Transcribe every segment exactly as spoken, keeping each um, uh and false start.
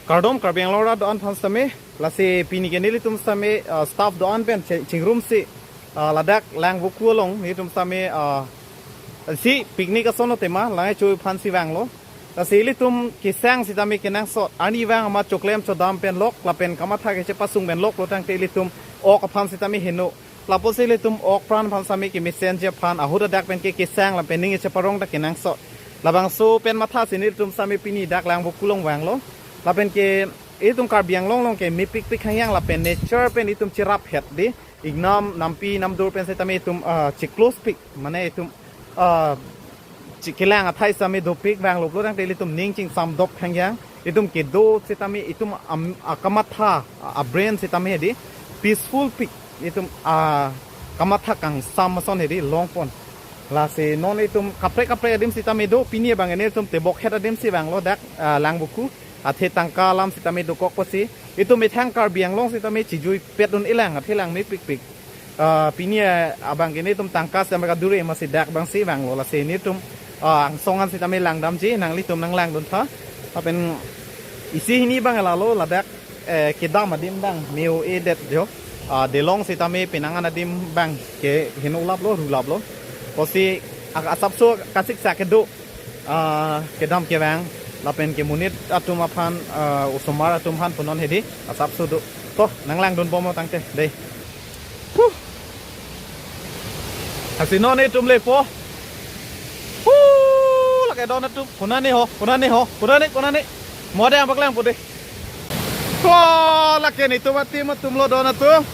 Kardom Karbi Anglong arat do-an aphan sitame, lasi pini ke nelitum sitame, ah, staff do-an pen che-, chingrumsi, ah, ladak Langvoku along nelitum sitame, ah, si picnic ason tema lang-e cho aphansi vanglo. Lasi ilitum kesang sitame kenangsot, arnivang amat choklem chodam pen lok, lapen kamatha kechepasung pen lok lo tangte ilitum ok aphan sitame heno. Lapusi ilitum ok pran aphan sitame kemesenji aphan ahut adak pen ke kesang lapen ning cheparong ta kenangsot. Labangso pen mathasi nelitum sitame pini dak Langvoku along vanglo. Lapen ke itum Karbi Anglong along ke mepikpik hangyang lapen nature pen itum cherap het di. Ingnam nampi namdur pen sitame itum, ah, checlose pik. Mane itum, ah, chi-, kelang athai sitame dopik vanglo pulo tangte ilitum ning chingsam dop hangyang. Itum kedo sitame itum am-, akamatha, a-, abrain sitame di peaceful pik. Itum, ah, kamatha kangsam ason hedi longpon. Lasi non itum kaprek kaprek adim sitame do, pini abang nelitum tebok het adim si vanglo dak, ah, Langvoku. Athe tangka alam sitame dokok pusi. Itum methang Karbi Anglong sitame chijui pet un-elang, athe lang mepikpik. Ah, pini, ah, abang ke nelitum tangka sitame kadure masi dak abangsi vanglo lasi nelitum, ah, angsong an sitame langdamji, nanglitum nanglangdun tha. Lapen isi hini abang lalo ladak, eh, kedam adim abang meo-edet jo. Ah, delong sitame penang an adim abang ke heno laplo, ru laplo. Pusi ak-, asapso kasiksa kedo, ah, kedam kevang lapen kemonit atum aphan, ah, osomar atum aphan punon hedi asapso do. To, nanglangdun bomlo tangte, dei. Huh. Lasi non itum lepo. Huh, lake don atum. Konane ho, konane ho, konane, konane. Mo adang paklangpo dei. Wah, lake nelitum a-team atumlo don atum.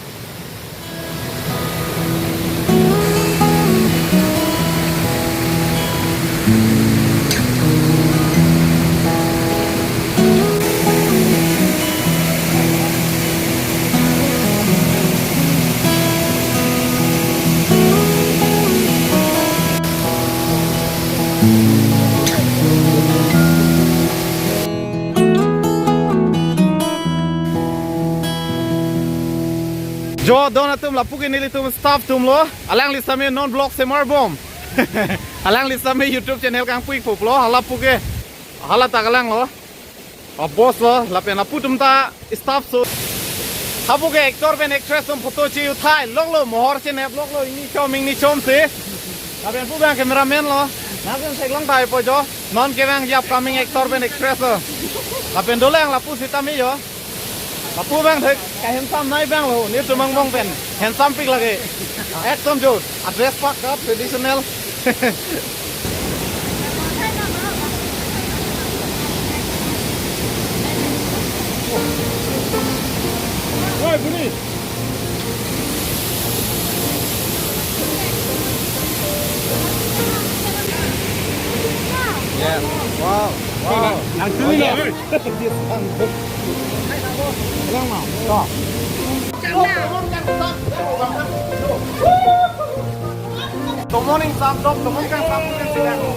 Jo, don atum, lapu ke nelitum staff atumlo. Alangli sitame non vlog semarbom. Alangli sitame YouTube channel kangpu-ikpo pulo. Halapu ke, hala ta kalanglo. A-boss lo, lapen lapu atum ta staff so. Hapu ke actor pen actress atum photo che-uthai loklo, mohor chenep loklo, ingni chom, ingni chomsi. Lapen pu abang cameraman lo. Nangtum theklong taipo jo. Non kevangji upcoming actor pen actress lo. Lapen dolang lapu sitame jo. Lapu abang thek, ka-handsome nai abang lo, nelitum angbong pen handsome pik lake. Ekdom jo, a-dress pak ka traditional. Oi, buni. Yes. Wow. Wow. Nang tuli lo. Yes. This one. Lang ma. To. Tomon ingsam dok, tomon kangsam dok, kangsam dok.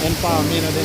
En pa mina de.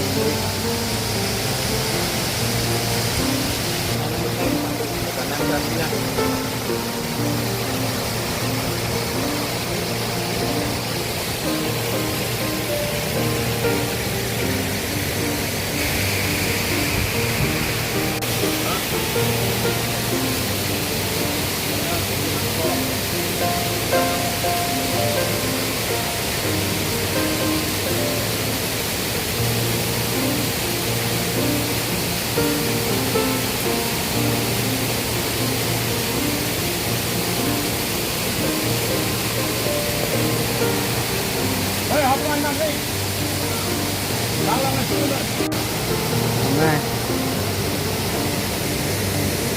Nai.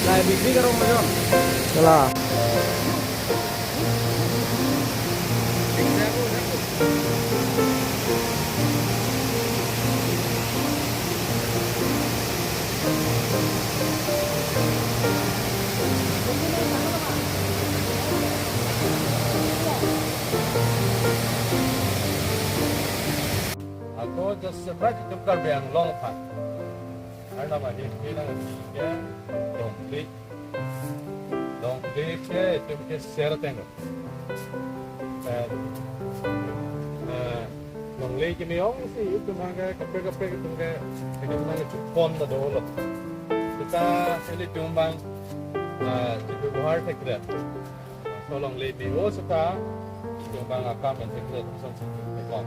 Nai, big big arong mo yon. Wala. Just separate itum Karbi Anglong aphan. Arnam ahin pinang ke Longle. Longle ke itum ke ser teng. Eh, eh, Longle ke me-ong si itum ke kaprek kaprek itum ke itum ke chukon ta dolo. Seta ilitum abang, eh, chipu buhar thekre. So Longle me-o seta itum abang akam thekre, so si itum ke kon.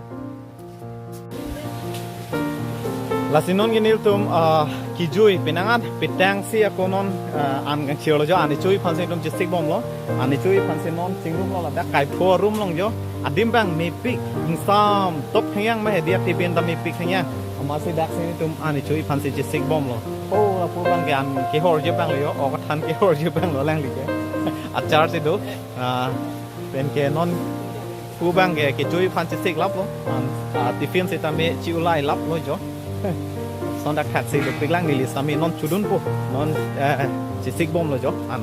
Lasi non ke nelitum, ah, kejui penang an petang si ako non, ah, an kangchirlo jo, an kejui aphan si itum chesik bomlo, an kejui aphan si non chingrumlo, ladak kaipho arum along jo, adim abang mepik, ingsam top khangyang ma hedi ati pen ta mepik khangyang, amatsi dak si itum an kejui aphan si chesik bomlo. Oh, lapu abang ke an kehorji abang lo jo, ok than kehorji abang lo alangli ke. Achar si do, ah, pen ke non pu abang ke kejui aphan chesik laplo. An, ah, tiffin sitame chi-ulai laplo jo. Sondak thak si dopik lang, neli sitame non chodunpo. Non, eh, chesik bomlo jo. An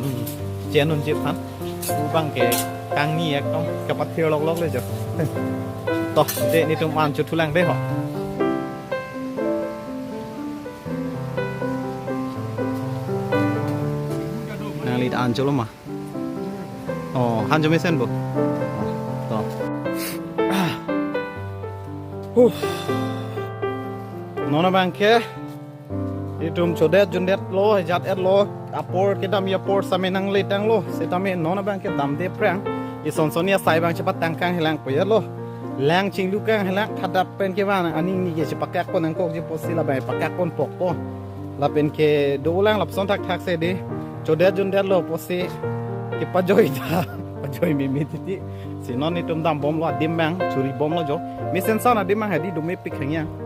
chenunji aphan. Pu abang ke kangni ekdom kapathir loklok le jo. To, de nelitum an chothulang de ho. Nangli an cholo ma? Oh, han chomesen bo. To. Huh. Non abang ke itum chodet jundetlo, jat-etlo, apor kedamji apor sitame nangletanglo, sitame non abang ke damde aphrang ison sonni asai abang chepatang kanghelangpo yalo. Lang chinglu kanghelang, thadap pen ke abang aning ni ke chepakak pon nangkokji apotsi labang pakak pon pokpo. Lapen ke dolang lapuson thakthak si de, chodet jundetlo apotsi kepajoi ta, pajoi mimi titi. Si non itum dambomlo, adim abang chori bomlo jo. Mesen san adim abang hedi do mepik khangyang.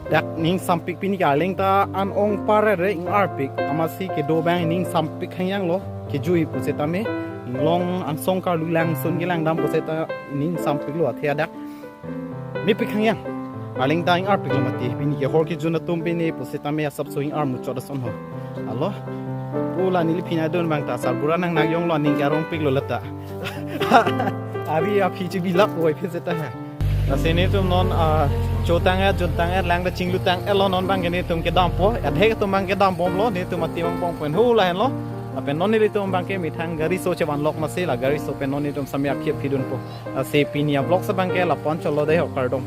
Dak ningsampik, pini ke arleng ta an ong parere ing-arpik, amatsi kedo abang ningsampik khangyanglo. Kejui pusitame inglong angsong karlu langsun kelang dam pusita ningsampiklo, athe adak mepik khangyang. Arleng ta ing-arpiklo mati, pini ke hor kejun atum pini pusitame asapso ing-ar muchot ason ho. Alo, pu la neli phinai dun abang ta sarbura nang nak yonglo, aning ke arongpiklo lata. Ari aphi chebilap oi phi seta ha. Lasi nelitum non, ah, chotang-et, juntang-et, lang ta chinglutang-etlo, non abang ke nelitum kedampo, adhek atum abang kedambomlo, nelitum ati abang pongpon hu lahenlo. Lapen non nelitum abang ke methang gari so chevanlok masi la gari so pen non nelitum sitame aphi aphi dunpo. Lasi pini a-vlog abang ke lapu-an cholo de ho, kardom.